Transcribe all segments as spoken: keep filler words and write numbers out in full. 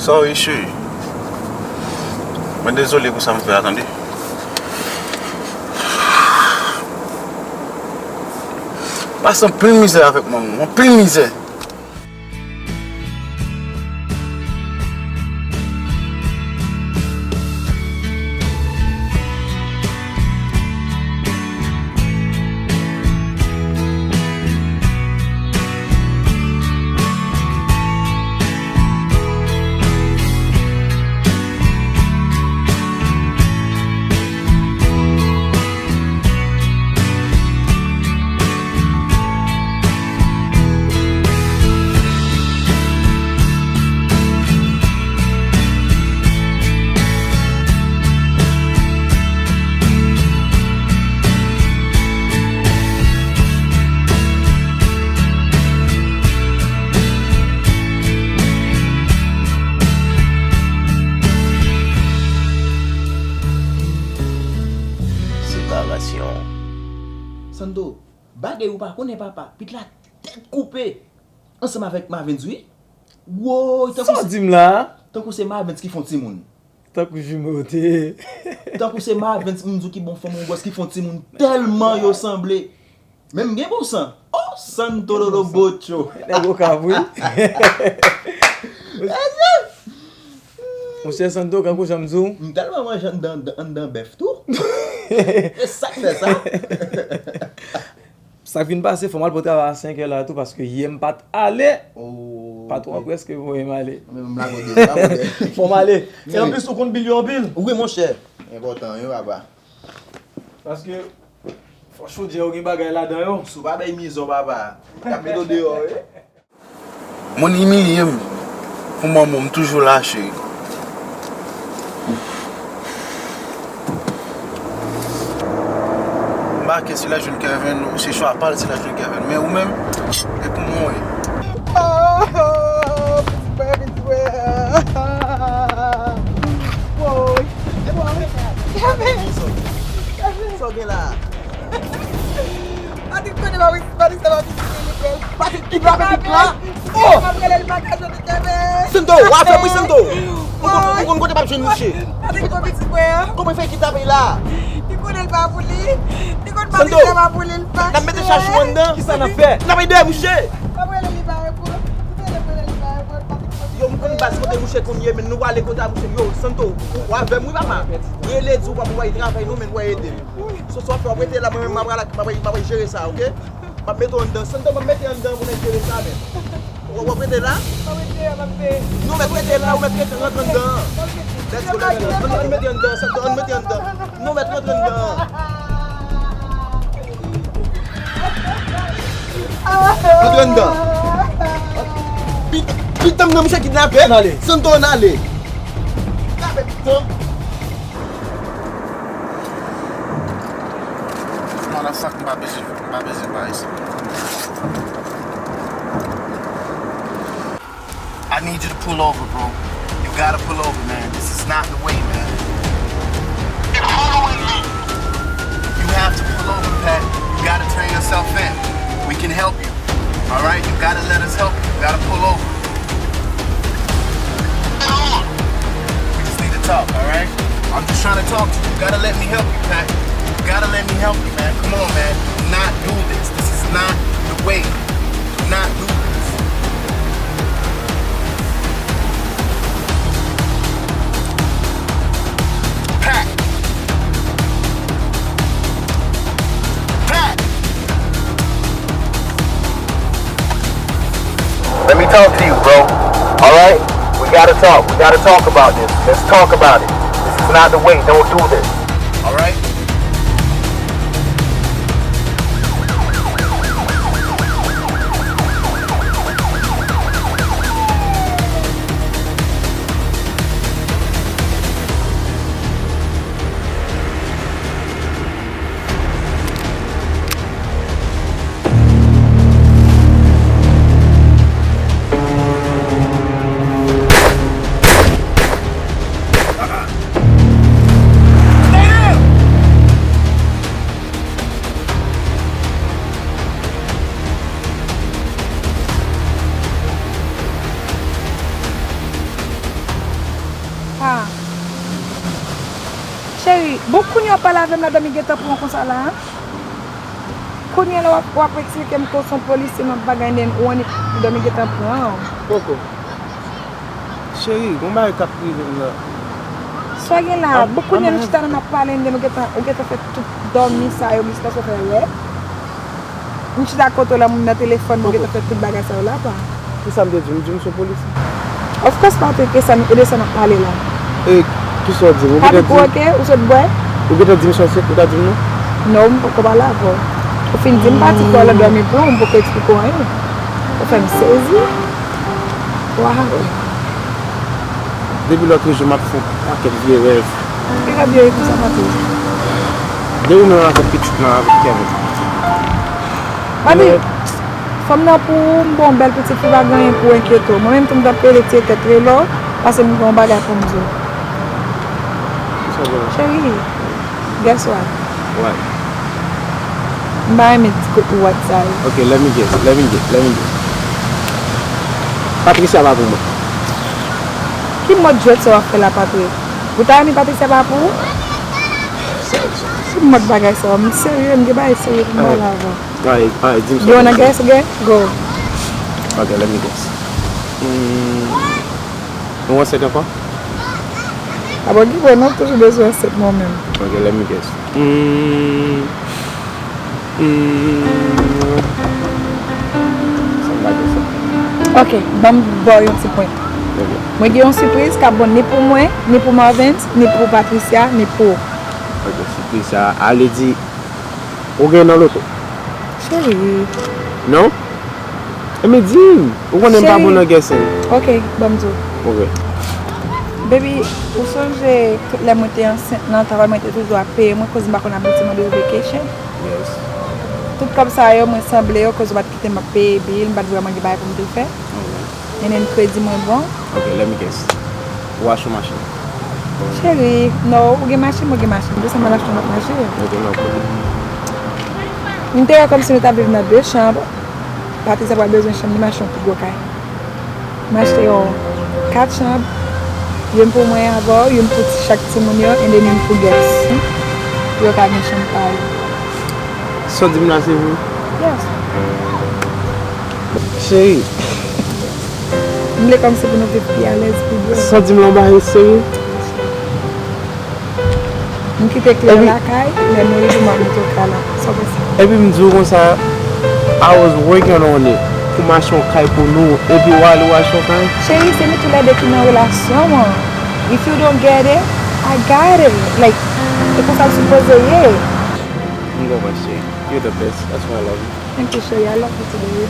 Sorry, cheri. Mwen dezole pou sa m fè a, tande. Pase anpil mizè avèk manman, anpil mizè. Separasyon. Santo, bagay ou pa konnen papa, pit la tèt koupe ansanm avèk Mavens wi. Woy, tankou Sa w se, di m la? Tankou se Mavens ki fè yon timoun. Tankou jime w te ye. Tankou se Mavens, m di w ki bon fanm yon gwòs ki fè yon timoun tèlman yo sanble. Menm gen bon san. Oh, Santo Lolo Bocho. Nèg Okap wi. Monchè Santo, kankou jan m di w. M tèlman manje anndan, anndan bèf tou. E sa k fè sa? Sa k vin pase, fò m al pran travay a senk è la tou, paske yè m pa t ale. Oh, patwon an prèske voye m ale. Fò m ale. E anplis, ou konn bil yo anpil? Wi, monchè. Enpòtan, wi, papa. Paske, fò chodyè yo gen bagay ladan yo. Si w pa bay mizon, papa, y ap mete w deyò, wi. Moun imilye m pou manman w, m toujou la, cheri. M pa ke si l ap jwenn Kevin, se chwa pa l si l ap jwenn Kevin. Men ou menm, e pou mwen w ye. Oh, piti bwè, piti bwè. Woy, woy. Kevin! Kevin! Sa w gen la? Patrick konnen Patrick, Patrick se pa piti li pè. Patrick ki frape pit la? Oh! M ap rele l pa ka jwenn li, Kevin. Santo, w a fè wi, Santo. Ou konn, ou konn kote m ap jwenn mouche. Patrick gon piti frè. Kòman fè ki tape la? Li konnen l pa pou li. Li konn Patrick se pa pou li, l fache. N ap mete chach ou anndan. Kisa n ap fè? N ap ede mouche. M ap rele li pa reponn. M rele, m rele li pa reponn. Patrick konnen. Yo, m konn baz kote mouche konn ye, men nou prale kote a mouche. Yo, Santo, ou, ou avè m wi, papa. Rele di w pa pou w al travay non, men w ede m. So, sa w ap fè, w ap rete la, mwen menm, m ap pral, m ap, m ap jere sa, oke? M ap mete w anndan. Santo, m ap mete anndan pou nèg jere sa, men. W, w ap rete la? W ap rete la, m ap peye. Non, mèt rete la, ou mèt rete, rantre anndan. Let's go, let's go. Ann, ann mete anndan, Santo, ann mete anndan. Non, mèt rantre anndan. Rantre anndan. Pi, pitan m nan, misye kidnape. Ann ale. Santo, ann ale. Kidnape pitan. Motherfucker, m pa bezwen, m pa bezwen pa isit. I need you to pull over, bro. You gotta pull over, man. This is not the way, man. You're following me. You have to pull over, Pat. You gotta turn yourself in. We can help you. All right? You gotta let us help you. You gotta pull over. We just need to talk, all right? I'm just trying to talk to you. You gotta let me help you, Pat. You gotta let me help you, man. Come on, man. Do not do this. This is not the way. Do not do this. Pat. Pat. Let me talk to you, bro. All right? We gotta talk. We gotta talk about this. Let's talk about it. This is not the way. Don't do this. All right? Kounye a w ap pale avè m la, dòmi gentan pran w konsa la, an? Kounye a la w ap, w ap eksplike m ke w se yon polisye, m ap bagay nen ou annik dòmi gentan pran w. Poko. Cheri, gon bagay k ap rive m la. Sa w gen la? Bon, kounye a nou chita la n ap pale, nen ou gentan, ou gentan fè tout dòmi sa yo, jiskaske w fè rèv. M chita kote w la, m nan telefòn mwen, gentan fè tout bagay sa yo la, pa. Kisa m te di w? M di w m se yon polisye. Of course, Patrick, e sa, e de sa n ap pale la. E kisa w di m? Ou gentan di m? Patrick, ou oke? Ou sot bwè? Ou gentan di m sa w ta di m non? Non, m poko pale avè w. Ou fin di m Patrick, ou al dòmi pran w, m poko eksplike w anyen. Ou fè m sezi. Waw. Depi lòt jou, m ap fè yon pakèt vye rèv. Ki rèv vye rèv konsa, Patrick? De ou menm avèk pitit lan avèk Kevin. Patrick, fanm nan pou ou, m ba w yon bèl pitit fi, pa gen anyen pou w enkyete w. Mwen menm tou m t ap rele tire tèt rele w, paske m gen yon bagay pou m di w. Kisa w gen la? Cheri, guess what? What? M pa renmen ti kout wòt sa yo. Ok, let me guess, let me guess, let me guess. Patricia pa pou mwen. Ki mòd jwèt sa w ap fè la, Patrick? Ou ta renmen Patricia pa pou ou? Ki mòd bagay sa yo? M serye, m gen bagay serye pou m pale avè w. Alright, alright, di m sa. You wanna guess again? Go. Ok, let me guess. Hmm. Ou ansent ankò? A bon, ki bò, non, m toujou bezwen ansent mwen menm. Ok, let me guess. Hmm. Hmm. Sa m pa gen sa. Ok, ban m ba w yon ti pwen. Ok. Mwen gen yon sipriz k ap bon ni pou mwen, ni pou Marvens, ni pou Patricia, ni pou ou. Ok, sipriz sa, ale di, ou gen nan loto? Cheri. Non? Ebyen di m. Ou konnen m pa bon nan guessing. Ok, ban m di w. Ok. Baby, ou sonje tout lè mwen te ansent nan travay, mwen te toujou ap peye mwen, koz m pa konn abitye mande yo vacation. Yes. Tout kòb sa yo, mwen sanble yo, koz ou pa t kite m ap peye bil, m pa t vrèman gen bagay pou m te fè. Alright. And then kredi mwen bon. Ok, let me guess. Ou achte yon machin? Cheri, no, ou gen machin, mwen gen machin. Desann m al achte yon lòt machin. Ok, no problem. M te wè kòmsi nou t ap viv nan de chanm. Patricia pral bezwen chanm li, m achte yon pi gwo kay. M achte yon kat chanm, youn pou mwen avè w, youn pou ti, chak timoun yo, and then youn pou guest. Pou yo ka gen chanm pa yo. Sa w di m la se vre? Yes. Cheri. M vle kòmsi pou nou viv pi alèz, pi byen. Sa w di m la yon bagay serye? M kite kle lakay, lè m rive m ap mete w kay la. Sa w panse? Epi m di w konsa, I was working on it pou m achte yon kay pou nou, epi w ale w achte yon kay? Cheri, se nou toulède ki nan relasyon an. If you don't get it, I got it. Like, se konsa l sipoze ye. M konprann, cheri. You're the best. That's why I love you. Thank you, cheri. I love you too, baby.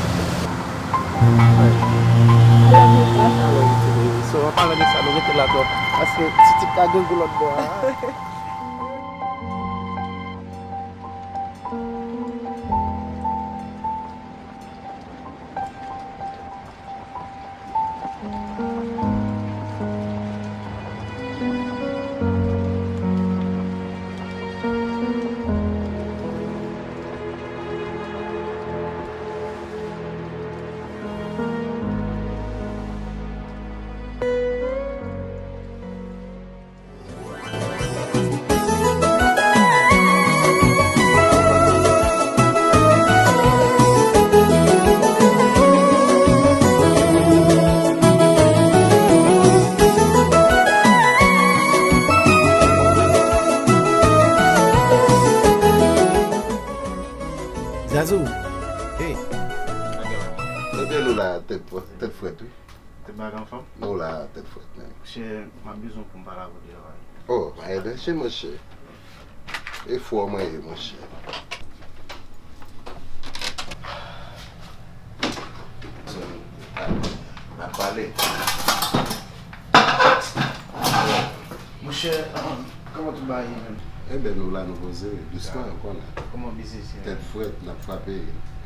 I love you, Papa. I love you too, baby. So, an palan de sa, nou rete la twòp. Paske Titi ka grangou lòt bò a. Zazou. Hey. Kote nou la, tèt frèt, tèt frèt, wi. Tèt bagay anfòm? Nou la, tèt frèt, nèg. Monchè, m ap bezwen pou m pale avè w de yon bagay. Oh, my gosh, monchè. E fò mwen ye, monchè. N ap pale. Monchè, um, kòman tout bagay ye menm? Enben, nou la, nou poze, dousman, ou konnen. Kòman biznis yo? Tèt frèt, n ap frape.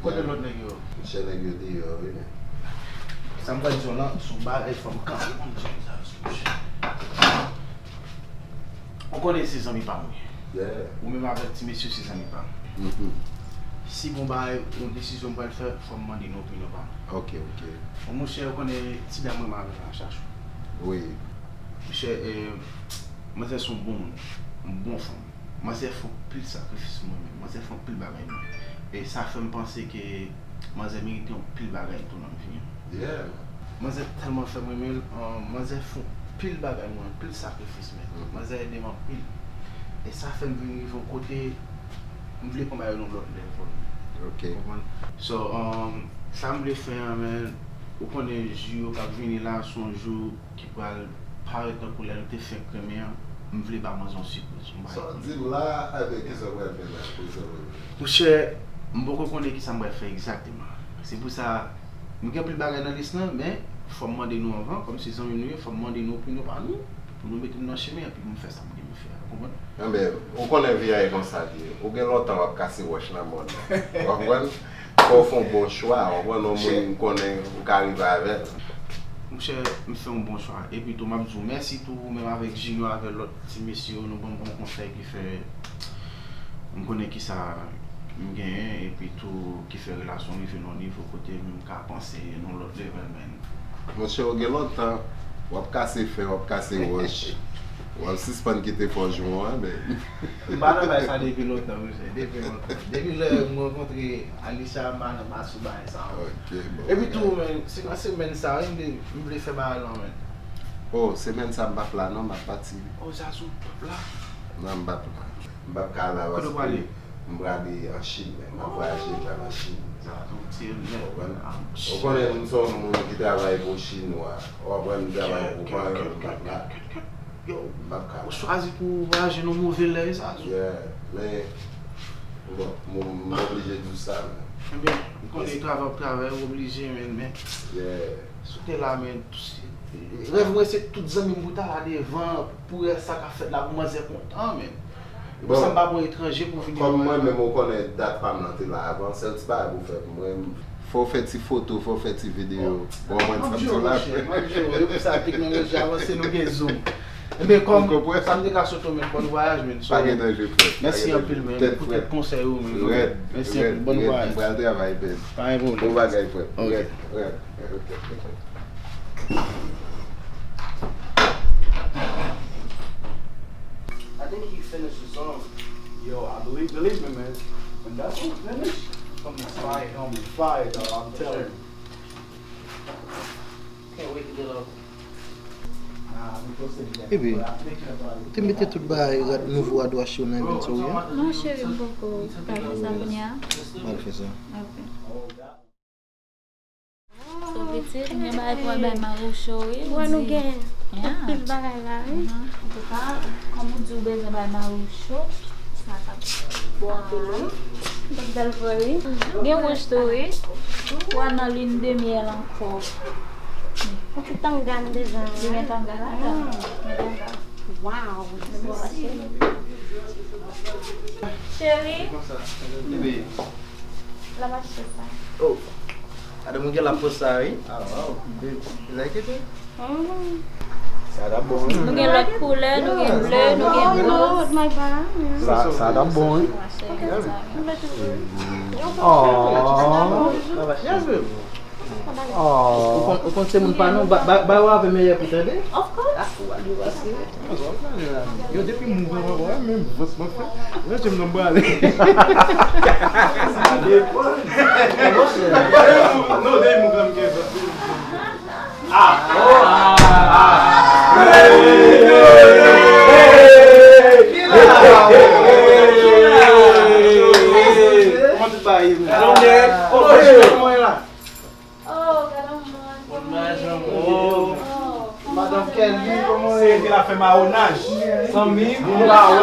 Kote lòt nèg yo? Monchè, nèg yo deyò, wi, men. Sa m pral di w lan, se yon bagay fò m kanpe pou m di w sa, monchè. Ou konnen se zanmi pa m ou ye. Yeah. Ou menm avèk ti mesye se zanmi pa m. Mhm. Si gon bagay, yon desizyon m pral fè, fò m mande nou opinyon pa m. Ok, ok. Bon, monchè, ou konnen ti dam mwen m avè l an chachou. Wi. Monchè, eh, manzè se yon bon moun, yon bon fanm. Manzè fè anpil sakrifis pou mwen menm. Manzè fè anpil bagay pou mwen. E sa fè m panse ke manzè merite anpil bagay tou nan vi an. Manzè tèlman fè m renmen l, an, manzè fè anpil bagay pou mwen, anpil sakrifis menm. Manzè ede m anpil. E sa fè m vin rive yon kote, m vle pran bagay yo nan lòt level. Ok. Konprann? So, um, sa m vle fè an, men, ou konnen jou yo k ap vini la, se yon jou ki pral parèt tankou lè nou te fenk renmen an, m vle ba manzè yon sipriz, yon bagay konsa. Sa w di m la, enben, kisa w pral fè la? Kisa w pral fè? Monchè, m poko konnen kisa m pral fè egzakteman. Se pou sa, m gen anpil bagay nan lis lan, men fò m mande nou anvan, kòm se zanmi nou ye, fò m mande nou opinyon pa nou, pou nou mete m nan chemen an, epi pou m fè sa m gen pou m fè a, ou konprann? Enben, ou konnen vi a e konsa l ye. Ou gen lontan w ap kase wòch nan mòn nan. Ou konprann? Fò w fè yon bon chwa, w konprann, yon moun m konnen ou ka rive avè l. Monchè, m fè yon bon chwa. Epi tou, m ap di w mèsi tou, ou menm avèk Junior, avèk lòt ti mesye yo, nou ban m bon konsèy ki fè m konnen kisa m genyen, epi tou ki fè relasyon rive nan yon nivo kote m ka panse nan yon lòt level, man. Monchè, ou gen lontan w ap kase fè, w ap kase wòch. W ap sispann kite fòjwon an, men. M pa nan bay sa depi lontan, monchè. Depi lontan. Depi lè m rankontre Alicia, m pa nan, m pa sou bagay sa yo. Ok, bon. Epi tou, men, se nan semèn sa, wi, m vle, m vle fè bagay lan, men. Oh, semèn sa, m p ap la, non, m ap pati. Oh, Zazou, p ap la? Non, m p ap la. M p ap ka la paske m prale an Chin, men. M ap vwayaje, m pral an Chin. Sa tou tire m nèt. Ou konprann? Ou konnen m se yon moun ki travay pou Chinwa. Ou konprann, m travay pou panyòl, m p ap la. Yo, m p ap ka la. Ou chwazi pou w vwayaje nan move lè, e sa, Zazou? Yeah, men, bon, m, m oblije di w sa, men. Ebyen, m konnen travay w ap travay, ou oblije, men, men. Yeah. Si w te la, men, rèv mwen se tout zanmi m pou ta la devan, pou wè sa k ap fèt la, pou manzè kontan, men. E pou sa m pa pran etranje pou vin. Kòm mwen menm, ou konnen dat pa m nan te la avan, sèl ti bagay pou w fè pou mwen, fò w fè ti foto, fò w fè ti videyo. Bon, mwen, sa m di w la. M ap jwe w, monchè, m ap jwe w. E pou sa, teknoloji avanse, nou gen Zoom. Ebyen, kòm sa m te ka sot ou, men, bon vwayaj, men. Pa gen danje, frè. Mèsi anpil, men, pou tout konsèy ou, men. Rèd, mèsi anpil, bon vwayaj. M pral travay, men. Pa gen pwoblèm. Bon bagay, frè. Ok. Rèd, rèd, rèd. I think he finished the song. Yo, I believe, believe me, man. When that song finish, it's gonna be fire, it's gonna be fire, dog. I'm telling you. Can't wait to get up. Epi, ou te mete tout bagay rad, nouvo radwash yo nan inventary yo? Non, cheri, m poko ka fè sa kounye a. M al fè sa. Ok. So, pitit, m gen bagay pou al bay mari w cho, wi. Wè nou gen anpil bagay la, wi. Antouka, kòm ou di w bezwen bay mari w cho, sa k ap bon anpil, wi. Bèl vre, wi. Gen wouj tou, wi. Ou a nan lune de miel ankò. Yon ti tanga m bezwen. Li gen tanga ladan. Gen tanga. Wow. Cheri. Konsa. Bebe. La mache sa. Oh. Gade moun gen la pòs sa, wi. Ah, wow. Bebe. Like it, eh? Mhm. Sa ta bon, wi. Nou gen lòt koulè, nou gen ble, nou gen blo. Sa, sa ta bon, wi. Oh. Yes, baby. Oh. Ou konn, ou konn se moun pa nou, ba, ba, ba yo avè meyè pou tande. Of course. Yo, depi m ouvè mwen, wè, menm vòs mwen fè. Mwen, se m nan m prale. Non, depi m ouvè m gen vòs. Ah, oh, ah, ah. Kòman tout bagay ye, menm? Kòman ye la? Oh, gade yon moun. Moun majan, oh. Madanm Kelly, kòman w ye? Se te la fè mawonaj. Zanmi, moun pa wè.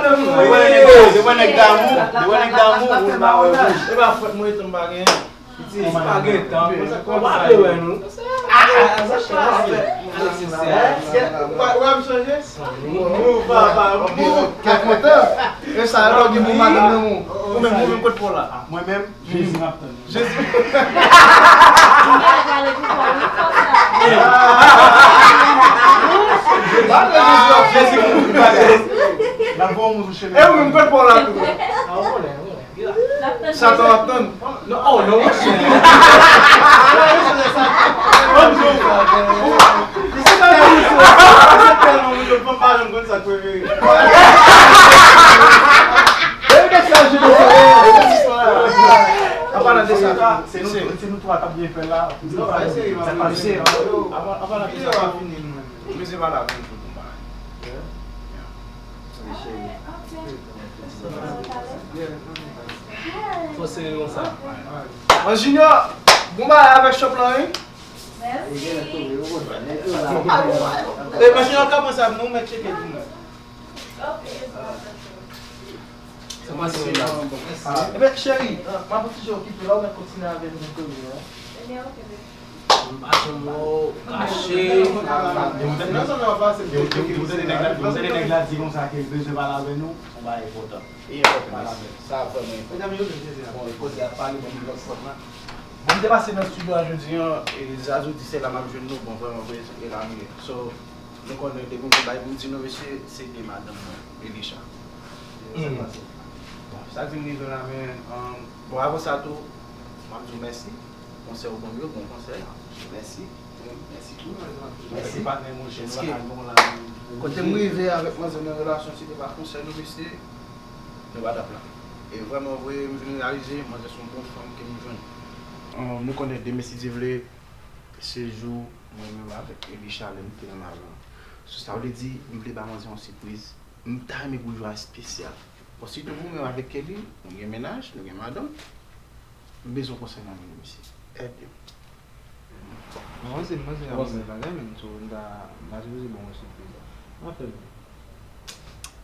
Depi wè nèg, depi wè nèg damou, depi wè nèg damou, moun pa wè wouj. E pa fwèt mwen tou m pa genyen. Pitit, pa gen tan. Konsa, konsa, w ap wè nou. Ah, ah, sa chanje. Alèk se sè. Wè, wè, m chanje? Mou, papa, mou. Kèk kontan. E sa, lè w gen pou madanm nan, ou menm, ou menm, kote pa w la? Mwen menm? Jezi m ap tann. Jezi. Jezi pou tout bagay. L ap voye yon moun sou chemen. E ou menm, kote pa w la tou? Satan w ap tann. Non, oh, non, monchè. Ala yon sou Satan. Ou, ou, ou, se pa yon sou Satan. Se tèlman moun yo, m pa janm konn sa k prefere. Se nou, se nou twa k ap byen fè la. Non, pa eseye, sa pa eseye. Avan, avan la, sa pa fini, nou menm. Mesye pa la pou nou fout nou bagay. Fò sere konsa. Mwen Junior, bon bagay avèk shop lan, wi. E, Mwen Junior, ka pran sa, nou mèt tcheke pou mwen. Sa pase la. Ebyen, cheri, m ap ti jan okipe la, ou mèt kontinye avè nou koze a. M pa janm wè w kache. Depi w tande nèg la, depi w tande nèg la di konsa ke l bezwen pale avè nou, yon bagay enpòtan. Li enpòtan, mesye. Sa vrèman enpòtan. Bon, koze a pale, ban m lòt pòt la. Bon, m te pase nan estidyo a jodi a, e Zazou di se la m ap jwenn nou, bon, vrèman vre, e la m ye. So, nou konnen depi m gen bagay pou m di nou, mesye, se de madanm mwen, Elisha. Sa k vin rive la, men, um, bon, avan sa tou, m ap di w mèsi. Konsèy ou ban m yo, bon konsèy. Mèsi. Mèsi tou. Mèsi patnè, monchè, nou pa ka gen yon la. Kote m rive avèk manzè nan relasyon, si te pa konsèy nou, mesye, nou pa t ap la. E vrèman vre, m vin reyalize, manzè se yon bon fanm ke m jwenn. Um, nou konnen demen, si Dye vle, se jou mwen menm avèk Elisha lè nou te renmen avan. So, sa vle di, m vle ba manzè yon sipriz. M ta renmen pou jou a espesyal. Bon, sitou pou mwen avèk Kelly, nou gen mennaj, nou gen madanm. M bezwen konsèy nan men nou, mesye. Ède m. Mwen se, mwen se yon bagay, men so, m ta, m ta sipoze bon yon sipriz la. Mwen fè l.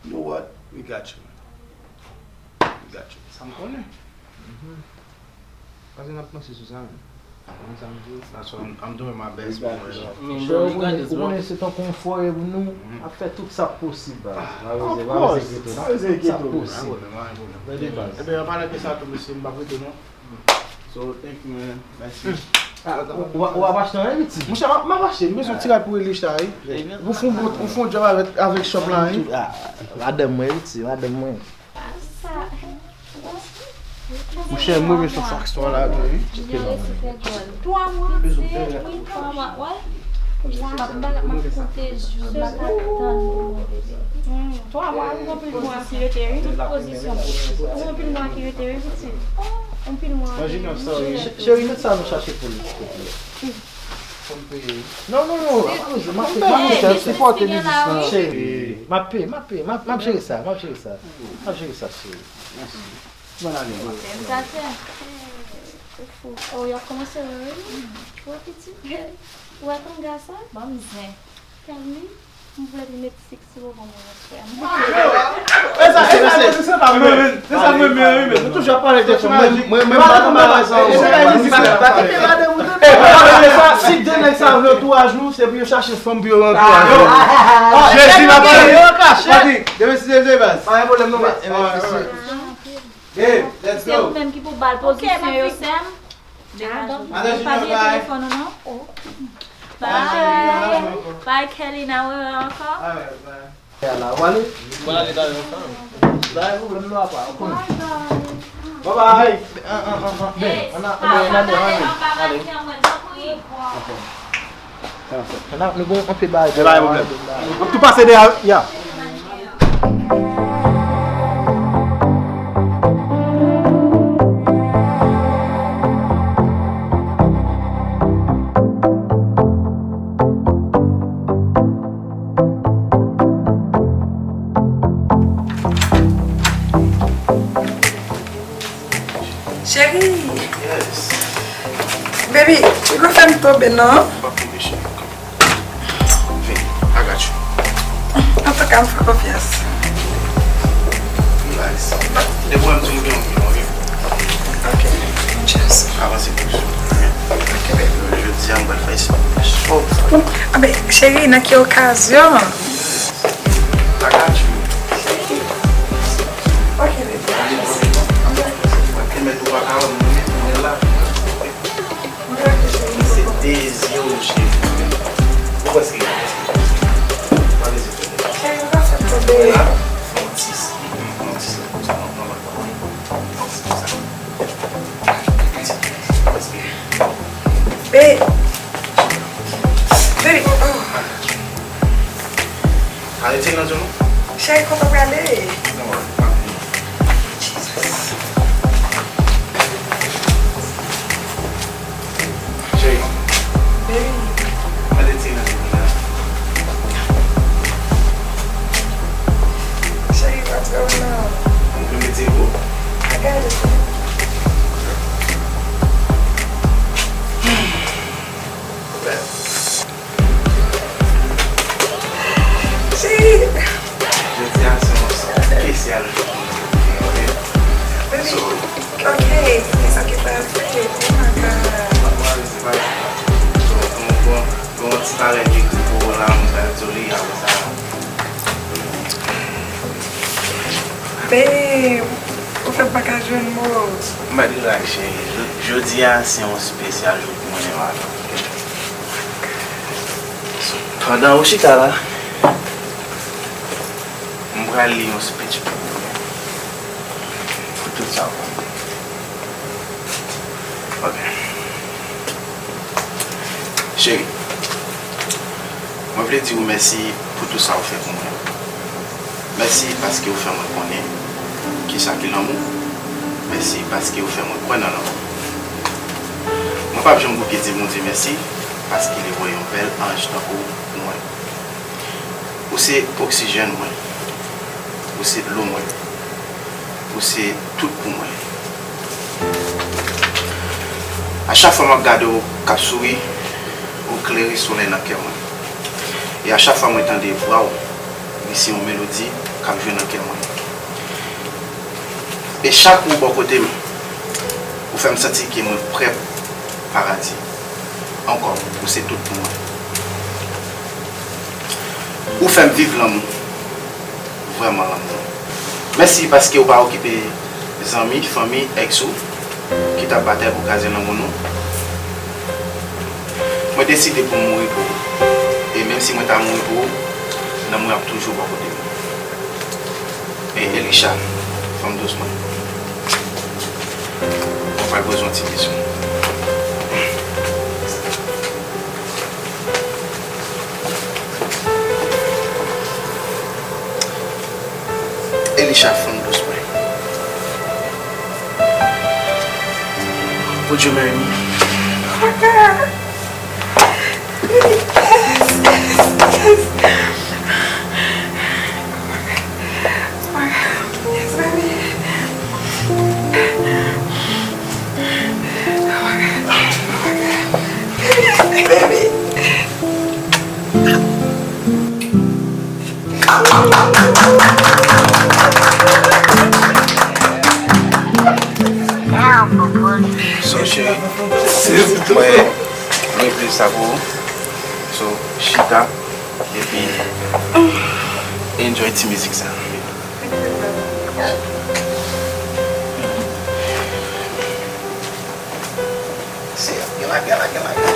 You know what? We got you, man. We got you. Sa m konnen. Paske n ap panse sou sa menm. Ou konn sa m di w? That's what I'm, I'm doing my best pou mwen. Men Jerry, ou konnen se tankou yon frè pou nou, ap fè tout sa k posib, baz. Pa bezwen, pa bezwen enkyete w, non. Tout sa k posib. Ebyen, an palan de sa tou, mesye, m p ap rete non. So, thank you, man. Mèsi. Ah, ou, ou, ou ap achte anyen, piti? Monchè, m ap, m ap achte. M bezwen ti rad pou Elisha, wi. Ou fè yon bon, ou fè yon djòb avèk, avèk shop la, wi. Ah, madanm mwen, piti, madanm mwen. Monchè, m reve sou fax twa la tou, wi. Twa mwa, wi, twa mwa, wè. M ap, m ap konte jou, m pa ka tann pou mwen bebe. Twa mwa, ou gon pil mwa ki rete, wi. Tout pozisyon. Ou gon pil mwa ki rete, wi, pitit. Ou pil mwa ki rete. Cheri, met sa nou chache pou li, silvouplè. Fò m peye. Non, non, non, pa bezwen, m ap peye, m ap peye, sipòte mizik lan. Cheri, m ap peye, m ap peye, m ap, m ap jere sa, m ap jere sa. M ap jere sa, cheri. Mèsi. Bòn ane. Salutations. Ou fou. Oh, y ap kòmanse wè, wi. Wè pitit. Ou wè kanga sa? Ban m zen. Tèl li, m vle li met sik sou ou ban mwen yon frè m. E sa, e sa, se sa mwen menm, se sa mwen menm, wi, men. Nou toujou ap pale de fò. Mwen, mwen, mwen, pa nan bagay sa, mwen. E sa, si de nèg sa vle antouraj nou, se pou yo chache fanm pou yo antouraj nou. Jezi, m ap pale. Yo kache. Demen si Dye vle, baz. Pa gen pwoblèm, non, baz. Babe, let's go. Se ou menm ki pou ba l pozisyon yo, sè m. Degaje w. Pa bliye telefòn ou, non. Bye. Bye, Kelly, n a wè w ankò. Alright, bye. Ala, w ale? Mwen ale talè, non. Pa gen pwoblèm, non, apa. Bye bye. Bye bye. An, an, an, an. An, an, an, an, an. Ale. N ap, nou gen anpil bagay pou nou. N ap tou pase dèyè, ya. Cheri! Yes. Baby, ou ka fè m tonbe, non? Ou pa tonbe, cheri. Vini, I got you. Antouka, m fè w konfyans. Relax. Depi w wè m di w gen yon milyon, oke? Oke. Cheers. Avanse plis. Ok, baby. Jodi a, m pral fè sa. Oh. Ah, ben, cheri, nan ki okazyon? I got you. Ok, baby. Mwen te mèt ou pa ka wè m, mwen mèt ou la. Se dezi w, cheri. Ou prèske la, prèske. Pa bezwen fè de. Cheri, ou pa fè m tonbe. La, fè yon ti, fè yon ti, fè yon ti, non, non, non, non. Yon ti, prèske. Be-, baby, oh. Arete nan zòn ou. Cheri, kote w prale? Non, non, non. Jesus. Ok, kisa ki fè w fè? Oh my God. Mwen pral, mwen pral. So, mwen bon, bon, ti talè m ekri pou ou la, mwen pral di w li, apre sa. Babe, ou fè m pa ka jwenn mo. M mèt rilaks, cheri. Jodi a, se yon espesyal jou pou mwen, e pa vre? So, pandan ou chita la, m pral li yon speech pou ou. Pou tout sa ou fè. Ok. Cheri, mwen vle di ou mèsi pou tout sa ou fè pou mwen. Mèsi paske ou fè mwen konnen kisa ki lanmou. Mèsi paske ou fè mwen kwè nan lanmou. Mwen p ap janm bouke di Bondye mèsi paske li voye yon bèl anj tankou ou pou mwen. Ou se oksijèn mwen. Ou se dlo mwen. Ou se tout pou mwen. A chak fwa m ap gade w k ap souri, ou klere solèy nan kè mwen. E a chak fwa mwen tande vwa w, li se yon melodi k ap jwe nan kè mwen. E chak ou bò kote m, ou fè m santi ke mwen prè pou paradi. Ankò, ou se tout pou mwen. Ou fè m viv lanmou. Vrèman lanmou. Mèsi paske ou pa okipe zanmi, fanmi, èks ou ki t ap batay pou kraze lanmou nou. Mwen deside pou m mouri pou ou. E menm si mwen ta mouri pou ou, lanmou ap toujou bò kote m. E Elisha, fanm dous mwen, mwen pral poze yon ti kesyon. Elisha, fanm dous mwen, would you marry me? Oh my God. Yes, yes, yes. Oh my God. Oh my God. Yes, baby. Oh my God. Oh my God. Baby, baby. So, cheri, mwen, mwen vle sa pou ou. So, chita, epi enjoy ti mizik sa. Se, gen la, gen la, gen la, gen la.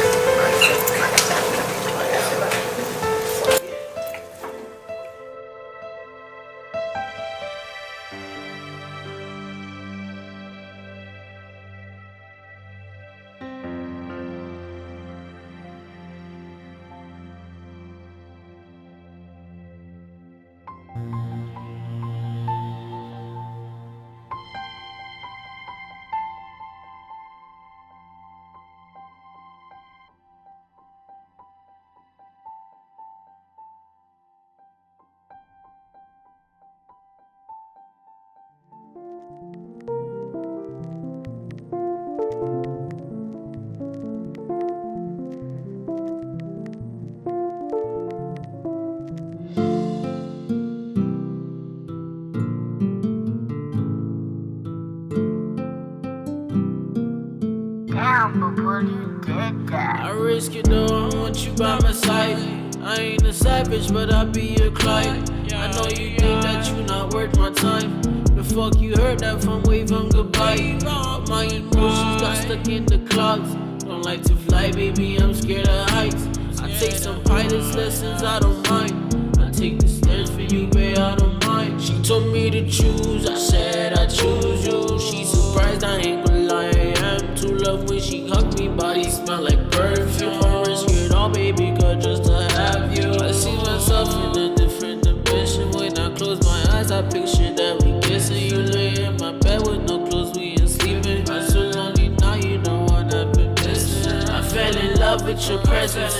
Damn, but boy, you did that. I risk it all, I want you by my side. I ain't a savage, but I be your client. I know you think that you not worth my time. The fuck you heard that from, wave 'em goodbye. All my emotions got stuck in the clouds. Don't like to fly, baby, I'm scared of heights. I take some pilot's lessons, I don't mind. I take the stairs for you, babe, I don't mind. She told me to choose, I said I choose you. She surprised, I ain't gonna lie, I am to love when she hug me, body smell like perfume. I risk it all, baby girl, just to have you. I see myself in a different dimension. When I close my eyes, I picture that we kissing. You lay in my bed with no clothes, we ain't sleeping. I'm so lonely now, you know what I've been missing. I fell in love with your presence.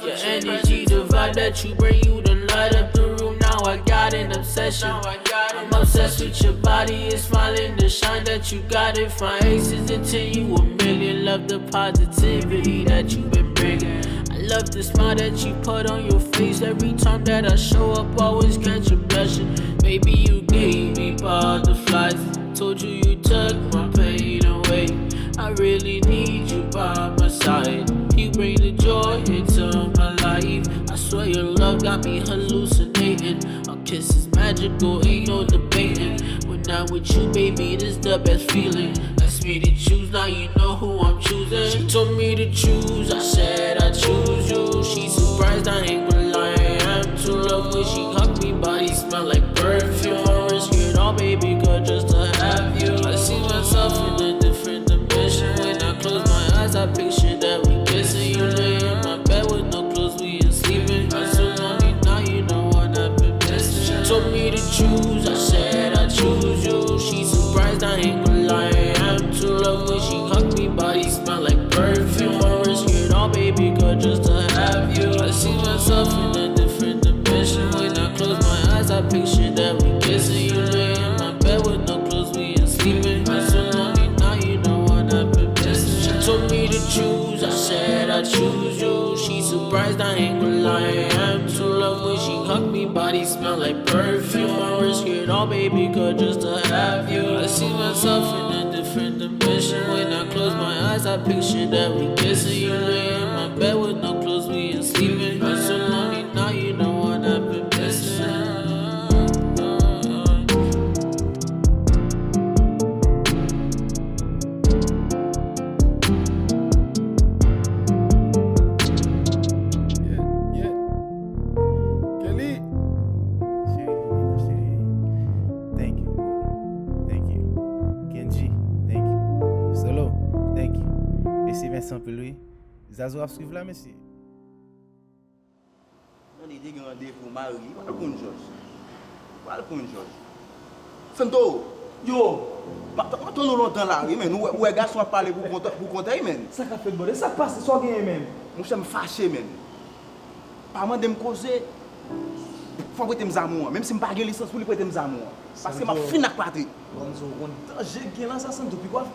Your energy, the vibe that you bring, you done light up the room. Now I got an obsession. I'm obsessed with your body, it's smiling the shine that you got. If my ace is a ten, you a million. Love the positivity that you been bringing. I love the smile that you put on your face every time that I show up. Always catch a blushing. Baby, you gave me butterflies. Told you you took my pain Really need you by my side. You bring the joy into my life. I swear your love got me hallucinating. Our kiss is magical, ain't no debating. When I'm with you, baby, this the best feeling. Ask me to choose, now you know who I'm choosing. She told me to choose, I said I choose you. She surprised, I ain't gonna lie, I am too. Love when she hug me, body smell like perfume. I risk it all, baby girl, just to have you. I see myself in a different dimension. When I close my eyes, I picture that we kissing. You lay in my bed with no clothes, we ain't sleeping. I'm so lonely now, you know what I've been missing. She told me to choose, I said I choose you. She surprised, I ain't gonna lie, I am too. Love when she hug me, body smell like perfume. I risk it all, baby girl, just to have you. I see myself in a different dimension. When I close my eyes, I picture that we kissing. You lay in my bed with no clothes, we ain't sleeping. I'm so lonely now, you know what I've been missing. She told me to choose, I said I choose you. She surprised, I ain't gonna lie, I am too. Love when she hug me, body smell like perfume. I risk it all, baby girl, just to have you. I see myself in a different dimension. When I close my eyes, I picture that we kissing. You lay in my bed with no clothes, we ain't sleeping. I'm so lonely now, you know what I've been missing. Yeah, yeah. Kelly. Cheri, cheri. Thank you. Thank you. Kenji, thank you. Solo, thank you. Mesi, mesi anpil, wi. Zazo ap swiv la, mesye. Tande, te gen randevou mari, pral konn jòj. Pral konn jòj. Santo! Yo! M ap, m ap tann ou lontan la, wi, men ou wè, ou wè gason ap pale pou kont, pou kont, wi, men. Sa k ap fèt, brother? Sa k pase? Sa w genyen, men? Monchè, m fache, men. Pa mande m koze. Fò w prete m zam ou an. Menm si m pa gen lisans pou li, prete m zam ou an. Paske m ap fin ak Patrick. Kòmsi w konn danje k gen lan sa, Santo. Piga w al,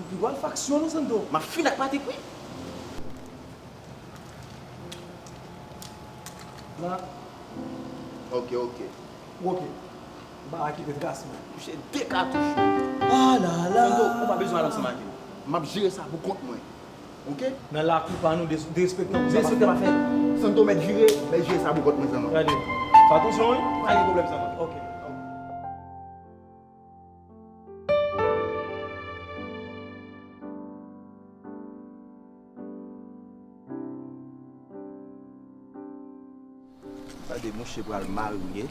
piga w al faksyon, non, Santo. M ap fin ak Patrick, wi. La. Ok, ok. Ok. M pa kite tras mwen. Touche de katouch. Ah la la. Santo, ou pa bezwen al ansanm ak yo. M ap jere sa pou kont mwen. Ok? Nan lakou pa nou, des-, derespektan pou sa pa fèt. Derespektan pa fèt. Santo mèt vire, mèt jere sa pou kont mwen sèlman. Gade. Fè atansyon, wi. Pa gen pwoblèm sèlman. Ok. Gade, monchè pral marye.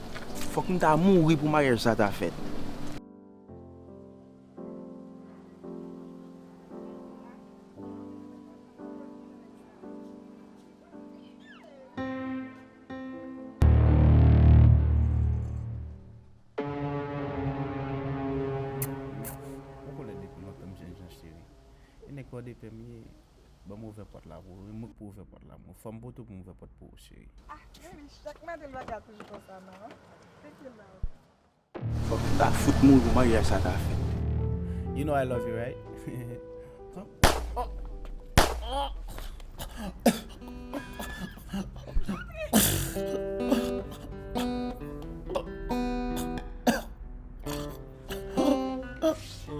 Fòk m ta mouri pou maryaj sa ta fèt. Ou konnen depi lontan m jènjan, cheri. E nèg pa w de pè m ye, ban m ouvè pòt la pou ou. E mwen k pou ouvè pòt la pou ou. Fò m pote w pou m ouvè pòt pou ou, cheri. Ah, baby, chak maten l pa ka toujou konsa, non. Thank you, love. Fòk m ta fout mouri pou maryaj sa ta fèt. You know I love you, right? M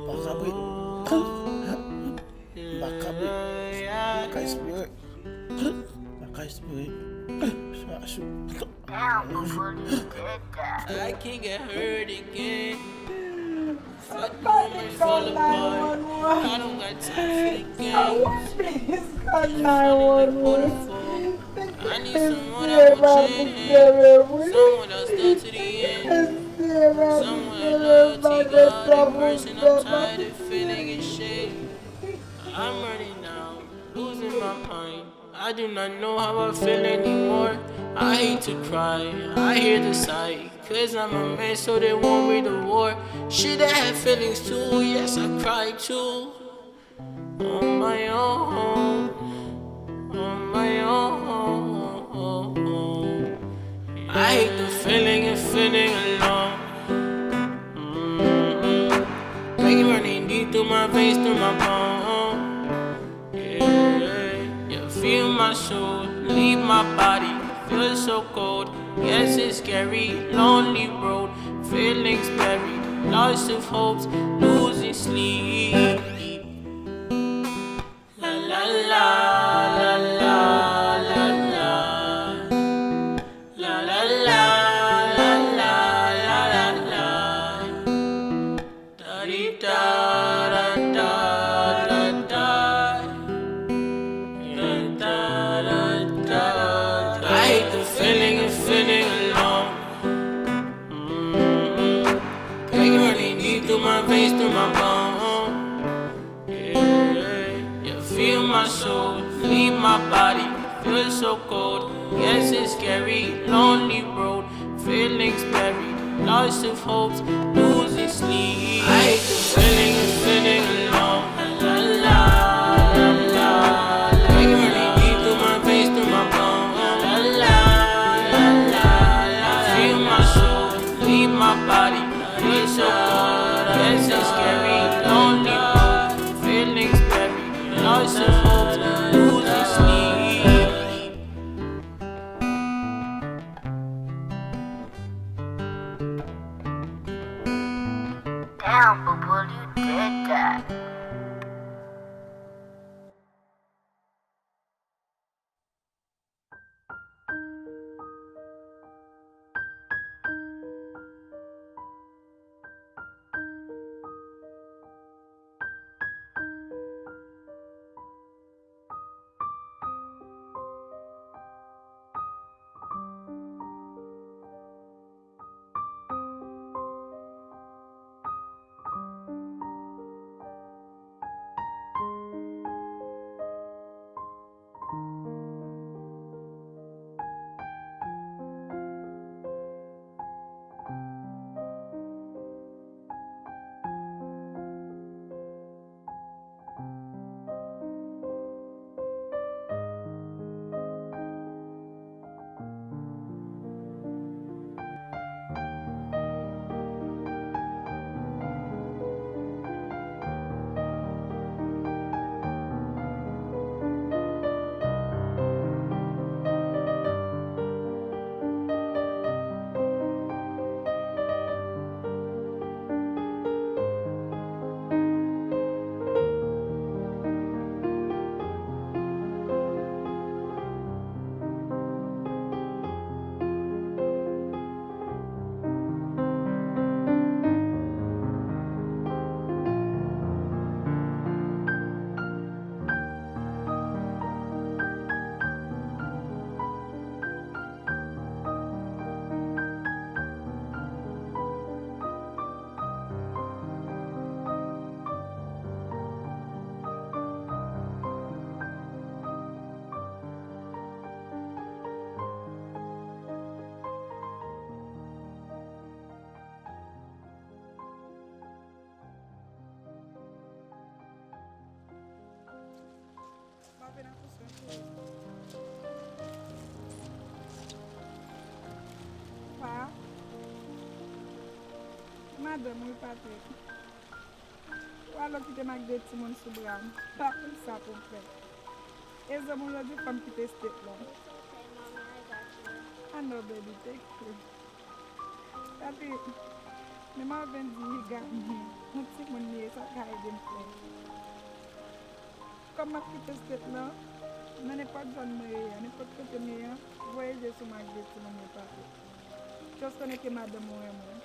pa ka breathe. M pa ka breathe. M pa ka espere. M pa ka espere. Sa sou. I can't get hurt again. Fuck moments fall apart. I don't got time for the games. Please call nine one one. I need someone that will change. Someone that'll stay to the end. Someone that loyalty got in person. I'm tired of feeling ashamed. I'm running now, losing my mind. I do not know how I feel anymore. I hate to cry, I hate to sigh. Cause I'm a man, so they want me to war. Should I have feelings too? Yes, I cry too. On my own, on my own. I hate the feeling of feeling alone. Mm-mm. Pain running deep through my veins, through my bones. Yeah, you feel my soul, leave my body, feel so cold. Yes, it's scary, lonely road, feelings buried, loss of hopes, losing sleep. soul, leave my body, feel so cold. Yes, it's scary, lonely road, feelings buried, loss of hopes, losing sleep. I hate the feeling of feeling alone. La, la, la, la, la. It really deep through my veins, through my bones. La, la, la, la, la. Feel my soul, leave my body, feel so cold. Yes, it's scary, lonely road, feelings buried. Lost in hopes, losing sleep. Damn, Bubble, you did that. Mwen vin akouche tou. Pa. Madanm, wi, Patrick. Ou al okite m ak de timoun sou bra m. Pa konn sa pou m fè. E zanmi w yo di fò m kite state lan. It's okay, mommy, I got you. I know, baby, thank you. Papi, men m ap vin di, he got me. Yon timoun li ye, sa l ka ede m fè. Kòm m ap kite state lan, nan nenpòt zòn mwen ye a, nenpòt kote m ye a, voye je sou m ak de timoun yo, Papi. Just konnen ke madanm ou renmen w.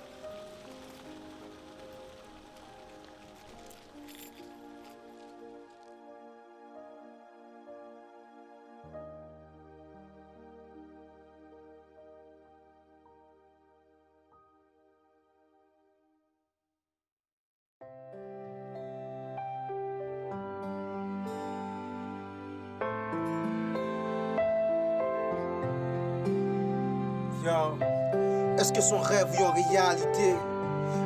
Yo, èske se yon rèv ou yon reyalite?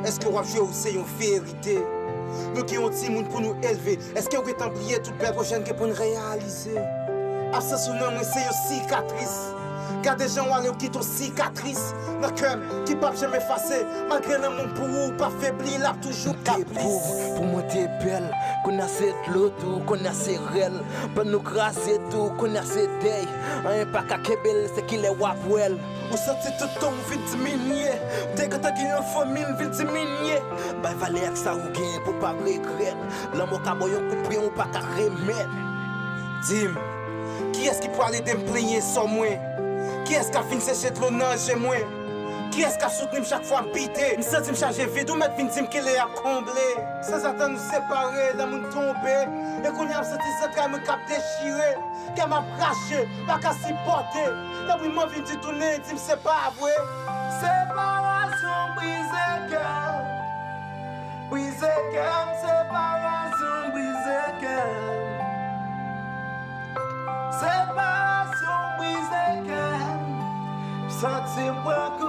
Èske w ap jwe ou se yon verite? Nou gen yon timoun pou nou elve. Èske w gentan bliye tout bèl pwojè n gen pou n reyalize? Absans ou nan mwen se yon sikatris. Gade jan w ale, w kite yon sikatris nan kè m ki p ap janm efase. Malgre lanmou m pou ou pa febli, l ap toujou kapris. Te pou, pou mwen te bèl. Kounye a se dlo tou, kounye a se rèl. Ban nou kraze tou, kounye a se dèy. Anyen pa ka kenbe l, se kilè w ap wè l. Ou santi tout tan w vin diminye. Ou te gentan gen yon fanmi, l vin diminye. Bay valè ak sa ou genyen pou w pa regrèt. Lanmò ka ba w yon kout pwen ou pa ka remèt. Di m, kiyès ki pral ede m plenyen sò mwen? Kiyès k ap vin seche dlo nan je mwen? Kiyès k ap soutni m chak fwa m bite? M santi m chaje vid, ou mèt vin di m kilè y ap konble. Sanzatann nou separe, lanmou n tonbe. E kounye a m santi zantray mwen k ap dechire. Kè m ap rache, pa ka sipòte. Tanpri m anvi di tounen, di m se pa vre. Separasyon brize kè m. Brize kè m, separasyon brize kè m. Santi m pran